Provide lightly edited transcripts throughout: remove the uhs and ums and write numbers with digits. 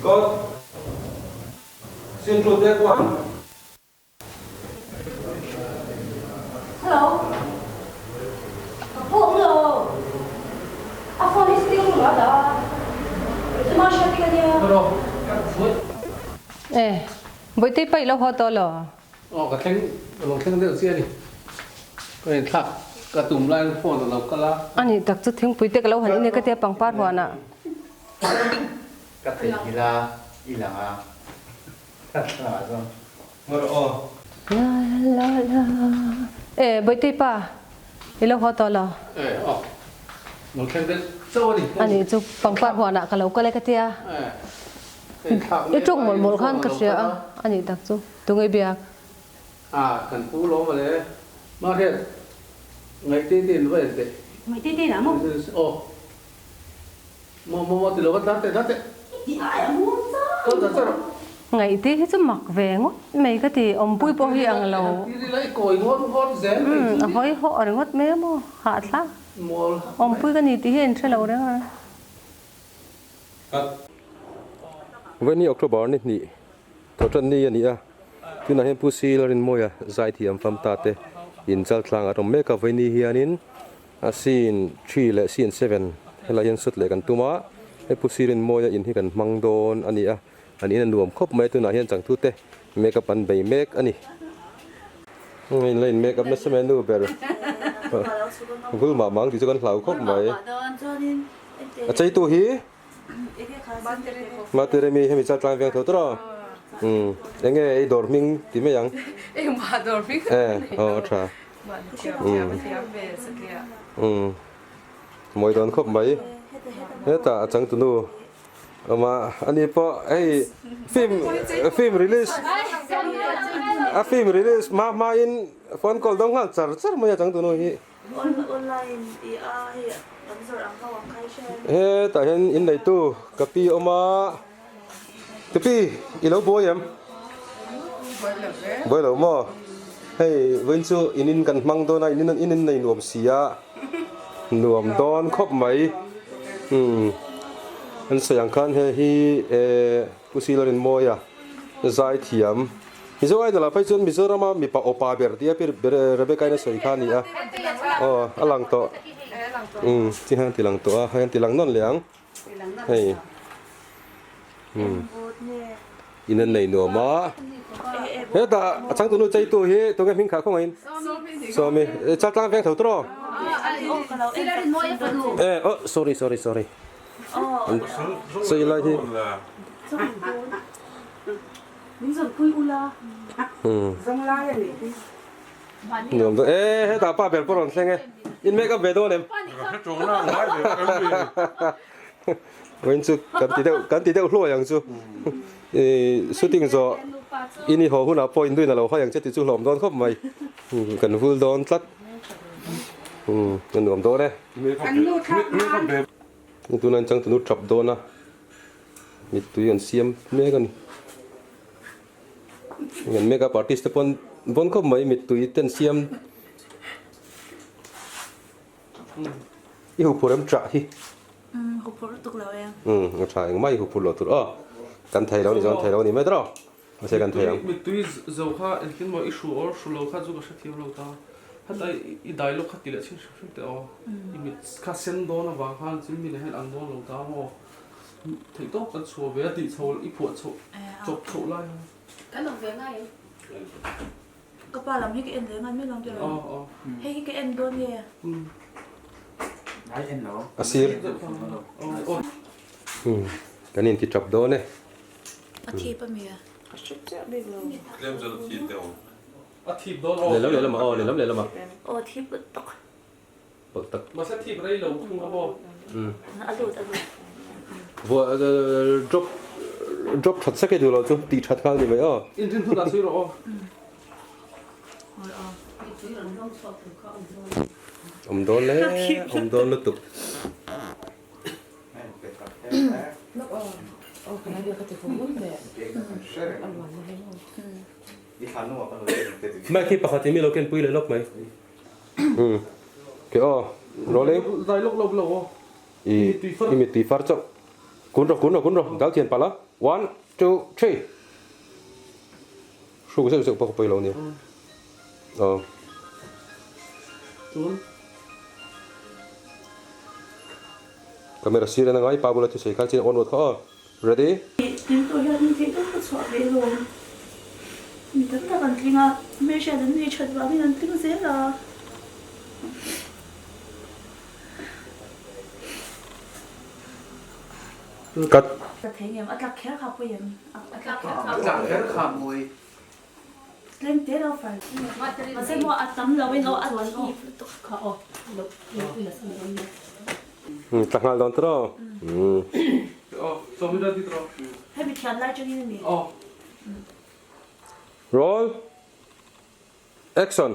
Got Scene 2 take 1. Hello. Ka pu awm lo. A phone hi sitting room ah a dah a. Chuma hriat tik a nia. E, Bawihte paih lo haw tawh lo. Aw ka thleng, ka lo thleng deuh chiah a ni. Ka inthlak ka tum laiin phone a lo kal a. A nih tak chu thingpui te ka lo han in e ka tia pangpar huanah. Ka theihnghilh a, i lang a. Ka thla ah chuan Hmar aw. La la la E Bawihte pa i lo haw tawh lo. E aw. Lo thleng deuh chauh a ni. A nih chu pangpar huanah ka lo kal e ka tia. I ṭawng mawlh mawlh khan ka hria a, a nih tak chu. Tunge biak? A, kan pu lawm ale. Mahriat, ngaihte te in va en teh. Ngaihte te inah maw? Aw. Maw maw maw ti lo va tlan teh tlan teh. I ti ai a muang chang. Kal ta char. Ngaihte hi chu mak ve ngawt mai ka ti, awmpui pawh hi ang lo. Ti ri la i kawi ngawt ngawt zel mai chu. A hawi hawh ringawt mai a maw, hahthlak. Awmpui ka ni tih hi a inhre lo reng a. Vaini October ni hnih thawhtan ni a ni a, tunah hian Pu Si Lalrinmawia zaithiam fam ta te in chaltlang a rawm mek a, vaini hianin a scene three leh scene seven helai hian shoot leh kan tum a, he Pu Si Rinmawia in hi kan hmang dawn a ni a, an in a nuam khawp mai a, tunah hian changtute make up an bei mek a ni. In la in make up nasa mai a nu ber vul mah mah ang tih chu kan hlau khawp mai. A cheitu hi Materemi hemi chal tlang veng tho tur aw. Umm enge ei dawr hming ti mai ang. Engmah dawr hming e aw a tha. Umm umm mawi dawn khawp mai. Hetah a changtunu awm a ani pawh hei film film release a film release hma hma in phone call dawng nghal char char mai a changtunu hi. Hetah hian inneitu ka pi a awm a, ka pi i lo buai em? Buai lo maw? Hei vawiin chu in in kan hmang dawn a, in in in nei nuam si a, nuam dawn khawp mai. Umm an sawi ang khan hei hi eh Pu Silarinmawia zaithiam. Mizo Idol ah phei chuan Mizorama mipa awpa ber tia pi Rebecca in a sawi kha a ni a, aw a lang tawh umm chi hian a ti lang tawh a, hei an ti lang nawn leh ang hei umm in an nei nuam a, hetah a changtunu cheitu hi tunge hming khah khawngaih in Sawmi Chaltlang veng tho tur aw e aw sorry sorry sorry sawi lai hi. Min zawn pui ula. Zawng lai a nih hi. Nuam dawn e, hetah pa ber pawh rawn thleng e. In make up ve dawn em? Vawiin chu kan ti deuh kan ti deuh hluai ang chu. I shooting zawh in i haw hunah pawh induin a lo hawi ang che tih chu hlawm dawn khawp mai. Kan vul dawn tlat. A nuam dawn e. Tunah in changtunu tap dawn a. Mittui an siam mek a ni. An makeup artist te pawn vawn khawp mai mittui te an siam i huphurh em chah hi. Umm huphurh lutuk lo e. Umm a tha engmah i huphurh loh tur aw. Kan thei lo ni chuan thei lo a ni mai tawh. Mahse kan thei ang. Mittui zo kha engtin maw i hru or hru lo kha chu ka hrethiam lo ta. Heta i dialogue kha ti leh chhin hrim hrim teh aw. I mit kha sen dawn avang khan chu mi leh hian an dawn lo ta maw. Theih tawp kan chhuah ve a tih chho i phuah chhoh chawp chhoh lai khan. Kan awm ve ngai em? Ka pa lam hi ka en ve ngai mai lo ang tiraw? Aw aw. Hei hi ka en dawn nge? Ngai en lo. A sir. Kan inti tap dawn e. A thip a mi a? A hre chiah bik lo. Tlem chuan a thip deuh ang. A thip dawn aw. Lehlam lehlam ah aw lehlam lehlam ah. Aw thip tak. Pawlh tak. Mahse thip rei lo thung a maw? A lut a lut. Vua drop drop that sek e duh lo chu tih that nghal ni mai aw. Inrin hunah sawi rawh aw. Awm dawn le awm dawn lutuk. Mic hi pakhat in mi lo ken pui leh lawk mai. Umm ke aw rolling. Zai lawk lo lo aw. I i mittui far chauh. Kun rawh kun rawh kun rawh dal thian palh a one two three hruk zeuh zeuh pawh ka pawi lo nia aw. Tun. Camera sir en angai pa bula thusawi khan chin on ruat kha aw ready. Tling tawh hian in theih tawp ka chhuah ve alawm. Mi tam tak an tling a, hmeichhia an nei that vangin an tling zel a. Cut. Ka thei ngem a tlak kher kha pawi em? A tlak kher kha. A tlak kher kha mawi. Tlem te lo far. Mahse maw a tam lo in aw a thip lutuk kha aw. Tla nghal dawn tawh. Aw sawmi ready tawh. Hemi thian lai changin a mi. Aw. Roll. Action.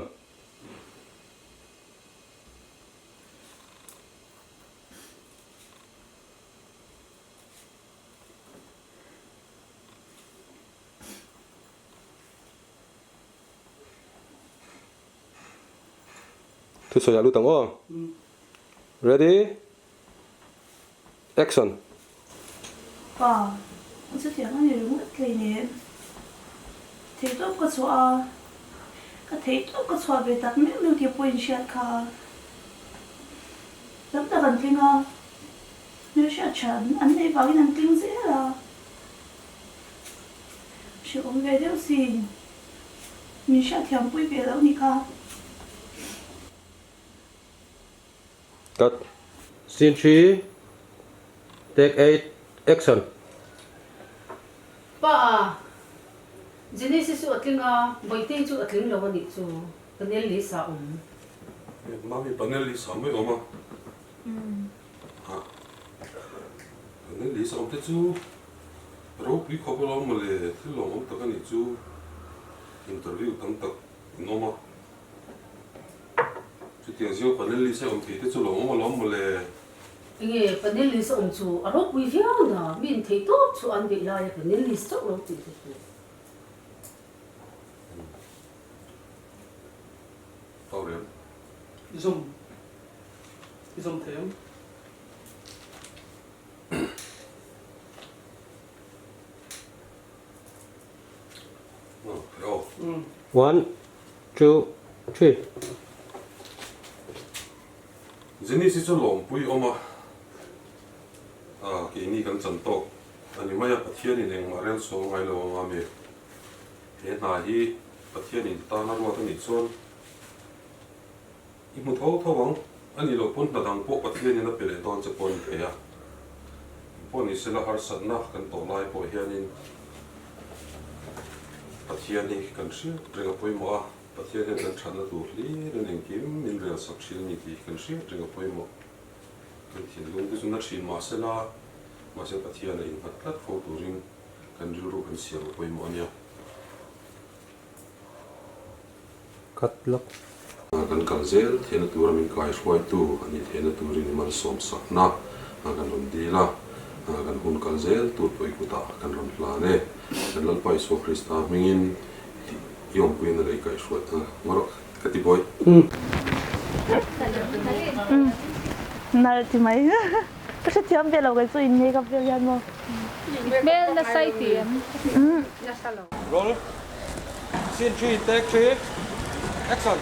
Thusawi ah lut ang aw. Ready? Action! Pa, chutiang a ni ringawt tleinem. Theihtawp ka chhuah a, ka theihtawp ka chhuah ve tak meuh meuh tih pawh inhriat kha. Tam tak an tling a, hmelhriat tha an neih vangin an tling zel a. Hrehawm ve deuh sin, min hriatthiampui ve loh ni kha. Cut. Scene 3, take 8, action. Pa a, Genesis chu a tling a, Bawihtei chu a tling lo a nih chu, panel list ah awm. Mami panel list ah mai awm a. Panel list a awm te chu ropui khawp alawm mawle, thil lawmawm tak a nih chu, interview tam tak in awm a. Chutiang zio panel list a awm thei te chu lawmawm alawm mawle. Enge panel list a awm chu a ropui viau na, mi in theih tawp chu an beih laia panel list chauh lo tih te chu. Tau rem. I zawm i zawm thei ang. One, two, three. Genesis hi chu lawmpui awm a, keini kan chan tawk a ni mai a, Pathianin engmah rel chhuah ngai lo anga mi he hna hi Pathianin tana ruat a nih chuan i hmu tho tho ang, a nih loh pawn hna dang pawh Pathianin a pe leh dawn che pawh a ni thei a, pawh ni sela harsatna kan tawh lai pawh hianin Pathian hi kan hriat reng a pawimawh a, Pathian hian kan thatna tur hlir in engkim min rel sak thin a ni tih hi kan hriat reng a pawimawh. Kan thinlung te chu na thin mah sela, mahse Pathian a innghat tlat fo turin kan rilru kan siam a pawimawh a nia. Cut lawk. Kan kal zel theihna tura min kaihruaitu a nih theihna turin i malsawm sakna kan rawn dil a, kan hun kal zel tur pawh i kutah kan rawn hlan e. Kan Lalpa Isua Krista hmingin i awmpuina leh i kaihhruaitna ngaw rawh ka ti bawi. Nalh ti mai. Ka hrethiam ve lo kei chu in makeup vel hian maw. Hmel nasa i ti em? Nasa lo. Roll. Scene 3, take 3, action.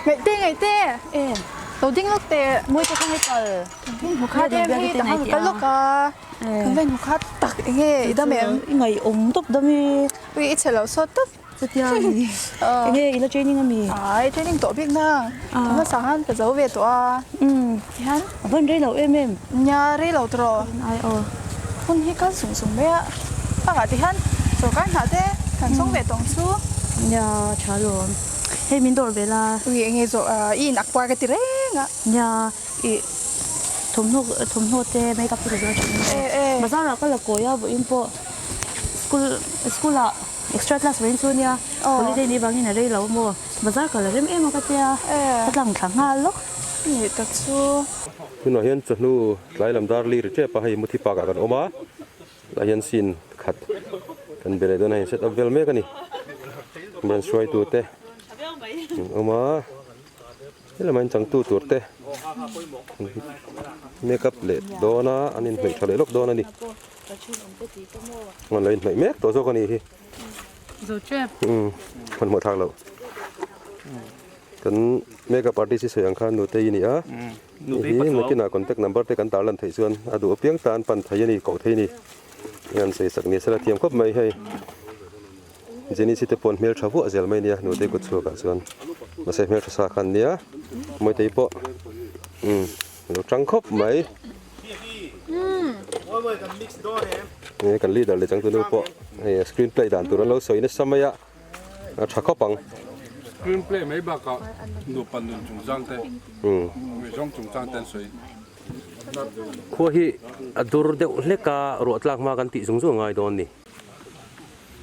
Ngaih te ngaih te. Lo ding lawk teh. Mawi te kha nge kal. Kan hmu khat em hi ta khan kal lawk a. Kan va inhmu khat tak enge i dam em? I ngaihawm tawp dam i. Ui i chhe lo sawt tawp. Chutia ni. Enge i la training ami? Ai training tawh bik nang. Ka hmasa khan ka zo ve tawh a. Tihian. A van rei lo em em? Nia rei lo tawh. Ai aw. Hun hi kal sung sung mai a. Bakah tihian sorkar hnah te kan chhawng ve tawng chu. Nia tha lawm. Hei min dawr ve la. Ui enge zawh i in ak puar ka ti reng a. Nia i thawmhnaw thawmhnaw te makeup te ka zuar thin a. Bazar ah ka la kawi a vawiin pawh school school ah. Extra class vawiin chu nia, holiday ni vangin a rei lo maw? Bazar ka la rem em a ka tia, ka tlang thla nghal lawk. Ni tak chu. Tunah hian chawhnu tlai lam dar li ri tep a, hei muthi park ah kan awm a, tah hian scene khat kan be leh dawn a, hei set up vel mek a ni, branch hruaitu te an awm a. Helama in changtu tur te make up leh dawn a an inhnawih tha leh lawk dawn a ni. An lo inhnawih mek tawh zawk a nih hi. Umm hmanhmawh thlak loh. Kan make up artist hi sawi ang khan Nutei a ni a. Hei hi nakinah contact number te kan tarlan theih chuan a duh apiang tan pan thei a ni koh thei a ni. An sawi sak ni sela thiam khawp mai hei. Jenny-si te pawh an hmeltha vuah zel mai nia Nutei kut chhuakah chuan mahse hmeltha sa kha an nia Mawitei pawh umm a lo tang khawp mai. He kan leader leh changtunu pawh hei screen play dan tur an lo sawi nasa mai a a tha khawp ang. Screen play mai bakah nupa nun chungchang te mizawng chungchang te an sawi. Khua hi a dur deuh hlek a ruah tlak hma kan tih zung zung a ngai dawn ni.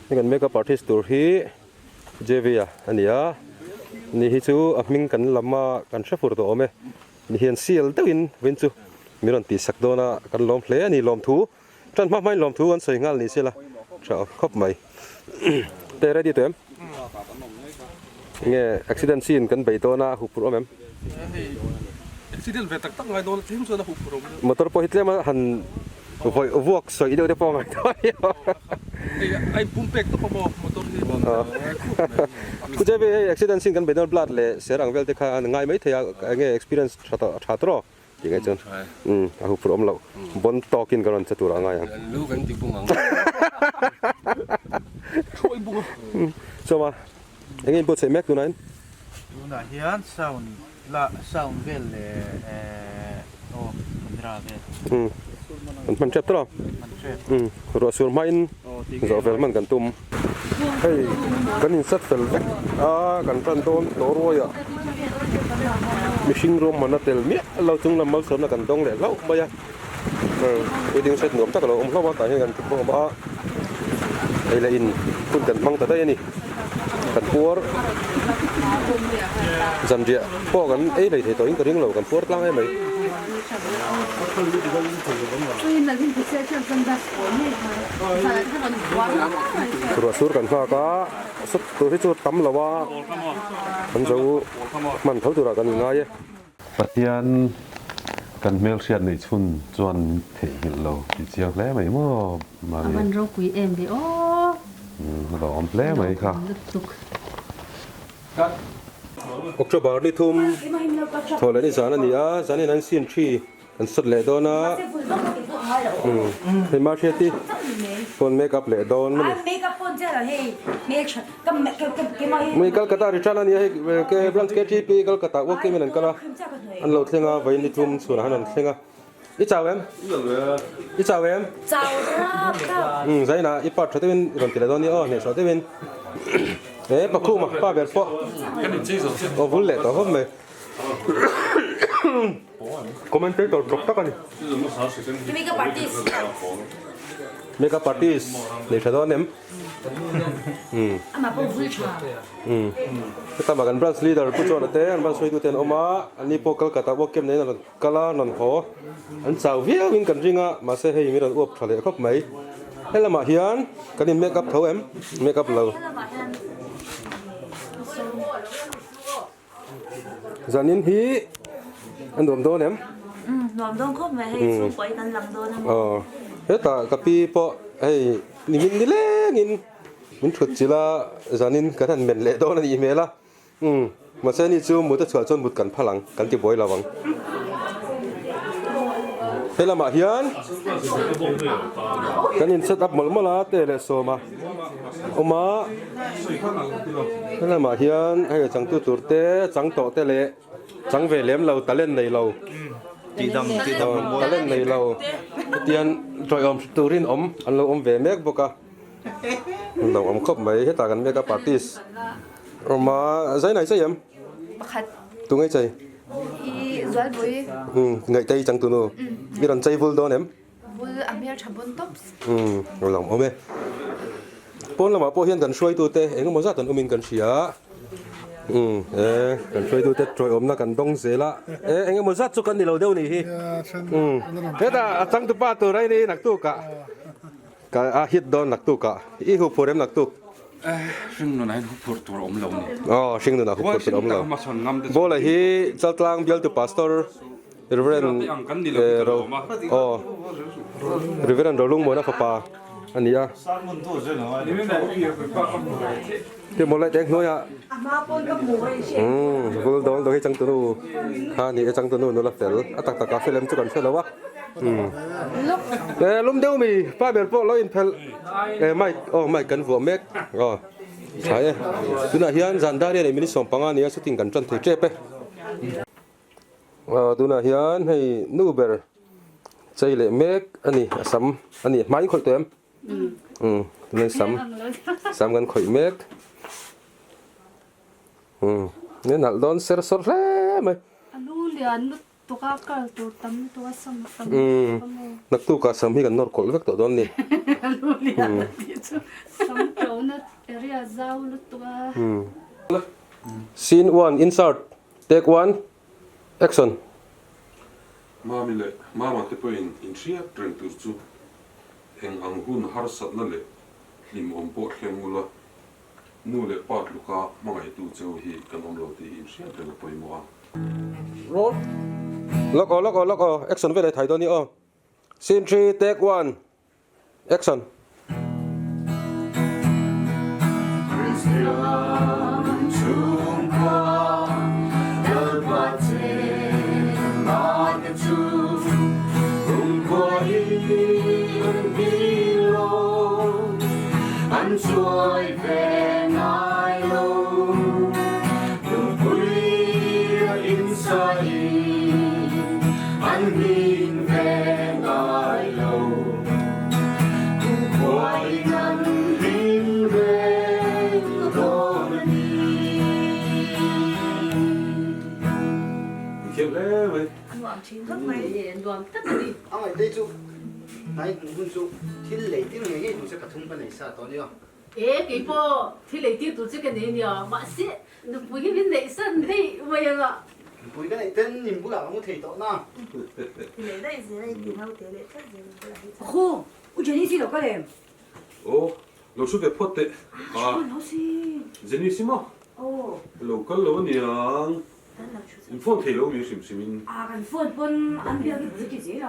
Hei kan makeup artist tur hi JV a a ni a, ni hi chu a hming kan lam a kan hre fur tawh awm e, ni hian sial deuhin vin chu min rawn tihsak dawn a kan lawm hle a ni lawmthu tan hma hmain lawmthu an sawi nghal ni sela tha awm khawp mai te ready tawh em? Enge accident scene kan bei dawn a hup phurh awm em? Accident ve tak tak ngai dawn a tlem chuan a hup phurh awm deuh. Motor pawh hi tlem a han Vawi vuak sawi deuh te pawh ngai tawh a ni a. Hei a inpum pek tawp a maw motor hi. Pu JB hei accident sin kan bei dawn blood leh ser ang vel te kha an ngai mai thei a enge experience tha tawh tha tawh tih ngaih chuan umm a huphurh awm loh bon tawkin ka rawn che turah a ngai ang. Lu kan ti bung ang. Thuai bung a. Chawma enge input chheih mek tunah in? Tunah hian sound La sound vel leh aw camera vel. Umm kan hman tep tawh a. Hman tep. Umm ruah sur hmain zawh vel hman kan tum. Hei kan in set fel vek a kan tan dawn tawh ruai ah mihring ruam hman a tel miah lo chung lam malsawmna kan dawng leh hlauh mai a. Umm wedding set nuam tak a lo awm hlauh a tah hian kan thu khawm a ei leh in hun kan hmang ta daih a ni kan puar zanriah pawh kan ei hlei thei tawh in ka ring lo kan puar tlang em mai. Ruah sur kan nghak a sut tur hi chu tam lo a kan zo hman tho turah kan inngai e. Pathian kan hmelhriat neih chhun chuan min theihnghilh lo tih chiang hle mai maw Mami? A van ropui em ve aw. Umm a lo awm hle mai kha. October ni thum thawh leh ni zan a ni a, zanin an sin thi Kan sawt leh dawn a, umm hei Mahriati phone make up leh dawn a ni. Mei Calcutta return a ni a hei ke branch KTP Calcutta working in an kal a, an lo thleng a vawiin ni thum chhunah han an thleng a. I chau em? I chau em? Umm Zaina i part tha deuhin i rawn ti leh dawn nia aw hnehsawh deuhin. E Pakhuma pa ber pawh aw vul leh tawh khawp mai. Commentator tawp tak a ni. Makeup artist. Makeup artist nei tha dawn em? Umm. Amah pawh vul tha. Umm. Heta mah kan branch leader pu chuan ate an branch hruaitu te an awm a, anni pawh Kolkata work camp neiin an rawn kal a, an rawn haw. An chau viau in kan ring a, mahse hei min rawn uap tha leh khawp mai. He lamah hian kan in makeup tho em? Makeup lo. Zanin hi a nuam dawn em? Umm nuam dawn khawp mai hei chhungkaw hi kan lang dawn a maw? Aw hetah ka pi pawh hei nimin ni lengin min thut chilh a zanin kan han men leh dawn a nih hmel a umm mahse ni chu mut a chhuah chuan mut kan phal ang kan ti buai lo ang. He lamah hian kan in set up mawlh mawlh a te leh sawm a. Awm a, helamah hian hei a changtu tur te chang tawh te leh chang ve lem lo talent nei lo talent nei lo hetiang tawihawm turin awm an lo awm ve mek bawk a an lo awm khawp mai hetah kan makeup artist awm a zai nai chei em tunge chei ngaihtei changtunu i rawn chei vul dawn em. Bul a hmel tha bawn tawp. Umm a lo awm e. Pawn lamah pawh hian kan hruaitute eng emaw zat an awmin kan hria. Umm e kan hruaitute tawiawmna kan dawng zel a. E eng emaw zat chu kan ni lo deuh nih hi. Umm hetah a changtupa tur a ni naktukah ka a hit dawn naktukah i huphurh em naktuk. Hringnunah hian huphurh tur a awm lo ni. Aw, hringnunah huphurh tur a awm lo. Bawla hi Chaltlang bialtu pastor Reverend Ro aw Reverend Rolungmuana fapa a ni a. Hei maw light eng hnuaiah umm vul dawn dawn hi changtunu kha a ni e changtunu nula fel a tak takah fel em chu kan hre lo a umm e lum deuh mi pa ber pawh lo inphelh e mic aw mic kan vuah mek aw tha e tunah hian zan dar hian minute 15 a ni a shooting kan tan thei tep e aw tunah hian hei nu ber chei leh mek a ni a sam a ni hmai khawih tawh em. Umm tunah sam sam kan khawih mek umm ni nalh dawn ser sawr hle mai. A lu lian lutuk a kal tur tam lutuk a sam a tam umm naktuk ah sam hi kan nawr kawlh vek tawh dawn ni. A lu lian a tih chu sam ṭona area zau lutuk a. Umm scene one insert take one action. Mami leh Mama te pawhin inhriat reng tur chu Eng ang hun harsatna leh hlimawm pawh thleng ula, nu leh pa tluka hmangaihtu cheu hi kan awm lo tih hi inhriat reng a pawimawh a. Roll. Lawk aw, lawk aw, lawk aw, action vel ei thai dawn i aw. Scene three, take one, action. Kristian chhungkua Lalpa chenna te chu kumkhua in hming lo an chuai ve ngai lo Lungpui a insa in an hming ve ngai lo. A ngaihte chu hnai hnu hun chu thil lei tir ngei ngei tur che pathum ka nei sa tawh nia. E keipawh thil lei tir tur che ka nei nia, mahse nupui hi min neih san daih mai anga. Nupui ka neih ten in bulah ka mu thei tawh na. Ti leh daih zel a inti naute leh tlat zel in bulah hi chuan. Khu, U Jenny si lo kal em? Aw, lo hru ve phawt teh. Ah, hru lo si. Jenny si maw? Aw. Lo kal lo aniang. In phone thei lo mi hrim hrim in. Ah, kan phone pawn an biak hi bul ti zel a.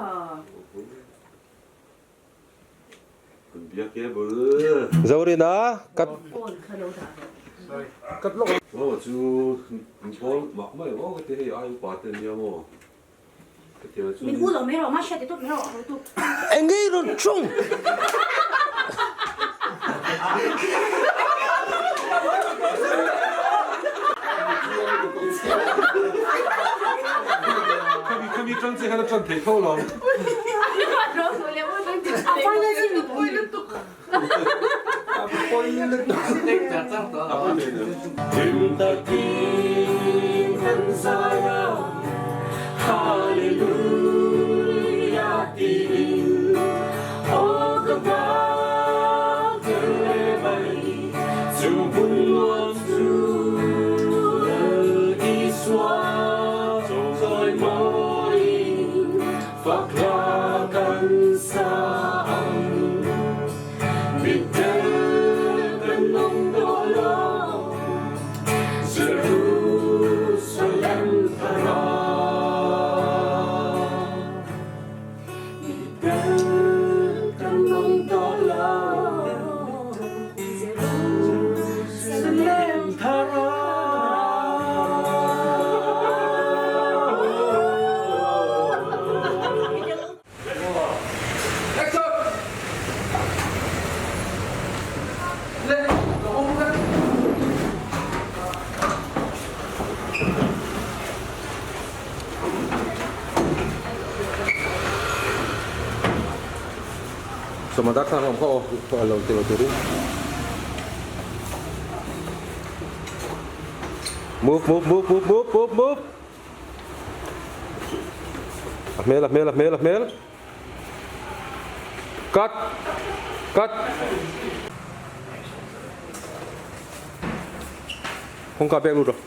An biak e bul. Zorina kat. Phone kha lo dah rawh. Sorry. Kat lawk. Aw chu in pawl mah mai ang aw ka ti hei ai upa te ania maw. Min u lo mai rawh, mahse ti tawp mai rawh, hawi tu. Eng nge rawn ṭawng? Khami ṭang che khan a ṭan thei tho lo. Hlim takin kan zai a, Hallelujah tiin aw ka nghak tel leh mai, chu hmun nuam chu Lal Isua chawi mawiin fak hla kan sa ang. Mittel kan awm tawh lo, Jerusalem thara. Mittel kan awm tawh lo, Jerusalem thara. Sawma darthlang awm kha aw lo ti lo turin Move move move move move move move A hmel a hmel a hmel a hmel Cut Cut Kawngka pek lut rawh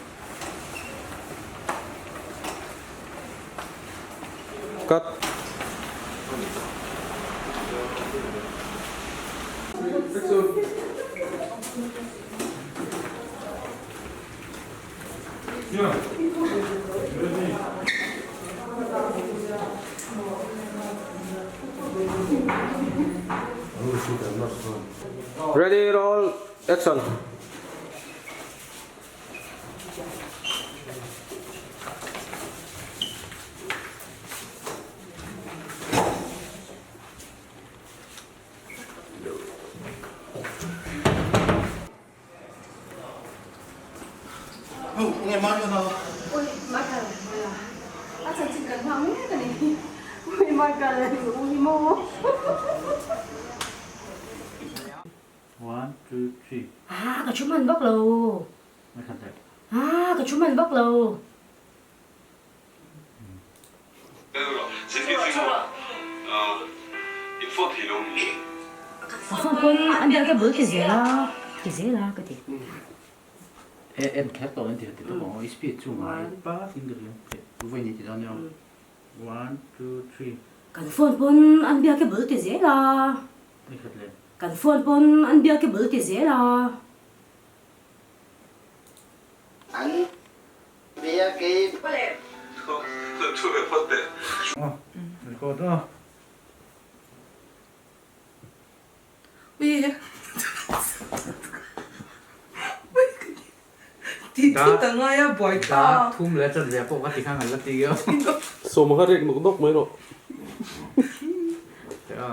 Cut Ready roll action. Nge ma na. Ui, Michael, a chanchin kan hmang mek a ni. Ui, Michael, ui maw. One, two, three. Ah, ka thu hman vak lo. Ah, ka thu hman vak lo. Ka phone pawn an biak te bul ti zel a, ti zel a ka ti. E en kher tawh in ti ti tawh ang i speed chu ngai pat in ka ring vawi ni ti dawn nia one two three. Kan phone pawn an biak te bul ti zel a. Kan phone pawn an biak te bul ti zel a. An biak i. Record aw. Dar thum leh chat ve pawh ka ti kha ngal la ti io. Sawma kha rek nawk nawk mai rawh. Teh a.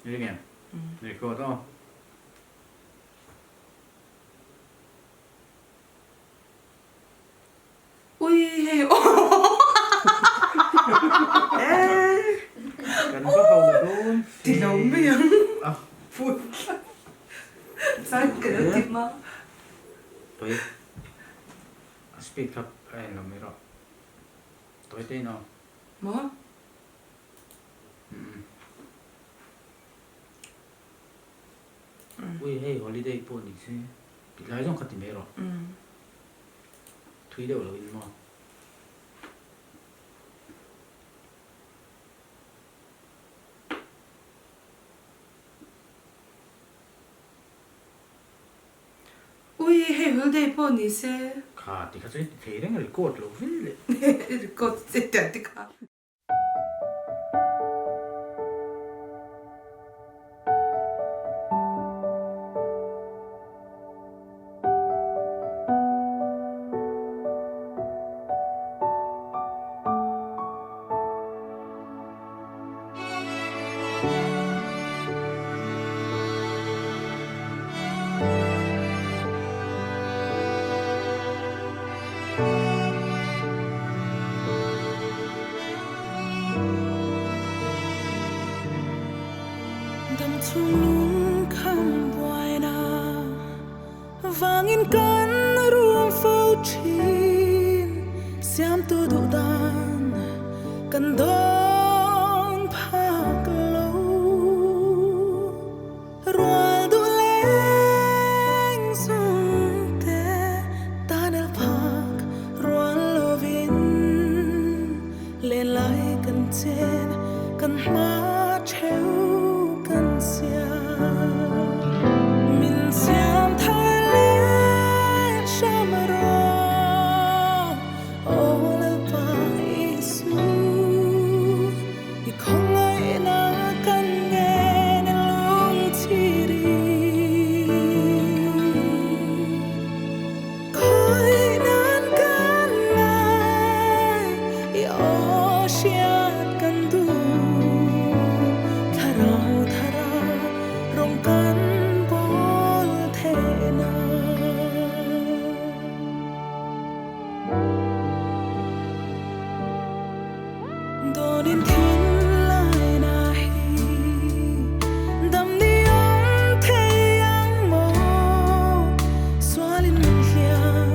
Ring em? Record aw. Ui hei aw. Kan va ho dawn Ti lo mai ang. Put. Chuan ka lo ti ma. Toi. A speed kha a en lo mai rawh. Toi te in aw. Maw? Ui hei holiday pawh ni se. Ti lai zawng kha ti mai rawh. Thui deuh lo in maw? Ui hei holiday pawh ni se. Kha ti kha chu i ti thei reng a record lo ve le. Record che tiang ti kha. Dam chhung lung kham buaina vangin kan rum fo thin Siamtu duh dan kan dawn phak lo Rual duh leng zung te tan el phak rual lovin Len lai kan chen kan hma theu kan siam Min siam thar leh hram rawh Aw Lalpa Isu I khawngaihna kan ngen a lungchir i. Khawinan kan ngai i aw hriat kan duh. Thlarau thara rawng kan bawl theihna. Dawnin thinlai na hi dam ni awm thei ang maw? Sualin min hliam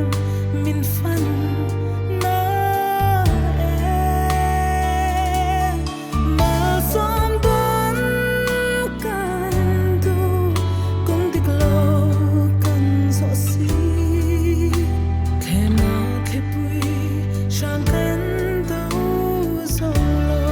min fan na e. Malsawm dawn kan duh kawng dik lo kan zawh si. Thlemna thlipui hrang kan do zo lo.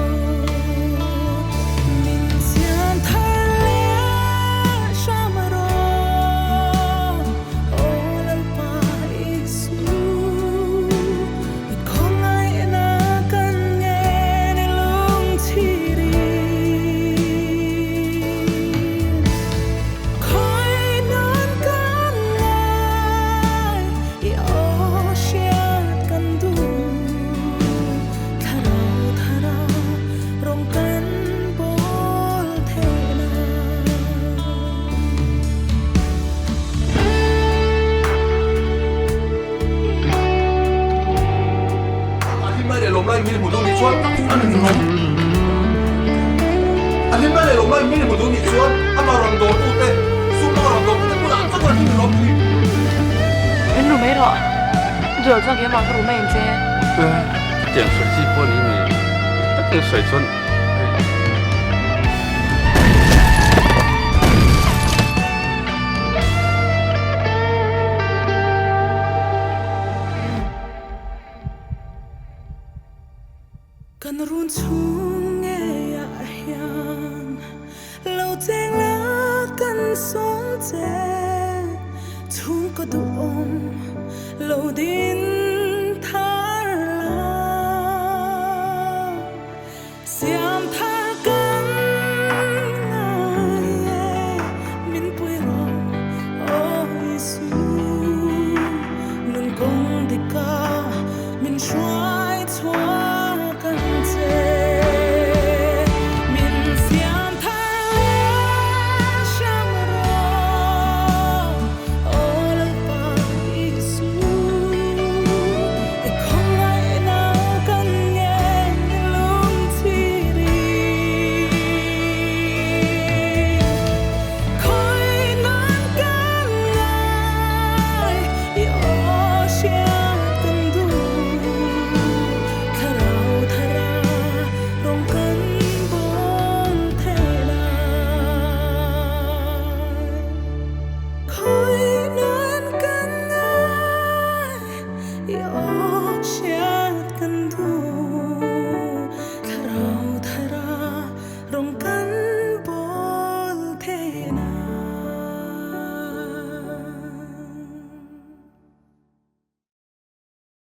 lawm lai min hmu duh nih chuan a ninawm. A hlimna leh lawm lai min hmu duh nih chuan amah rawn dawrtute, sum lama rawn dawrtute bulah an chauh a hlim lawm thin. Min ru mai rawh. Duh chuan keimah ka ru mai ang che. Chutiang sawi chi pawh ni ni takin sawi chuan Kan run chhung ngeiah hian lo cheng la kan sawm che, chhungkaw duhawm lo din thar la. Siam thar kan ngai e, min pui rawh aw Isu. Nun kawng dika min hruai chhuak ang che. Min siam thar leh hrang rawh aw Lalpa Isu. I khawngaihna kan ngen lungchiri. Khawi nan kan ngai i aw hriat kan duh. Thlarau thara rawng kan bawl thei lai. Khawi nan kan ngai i aw hriat kan duh.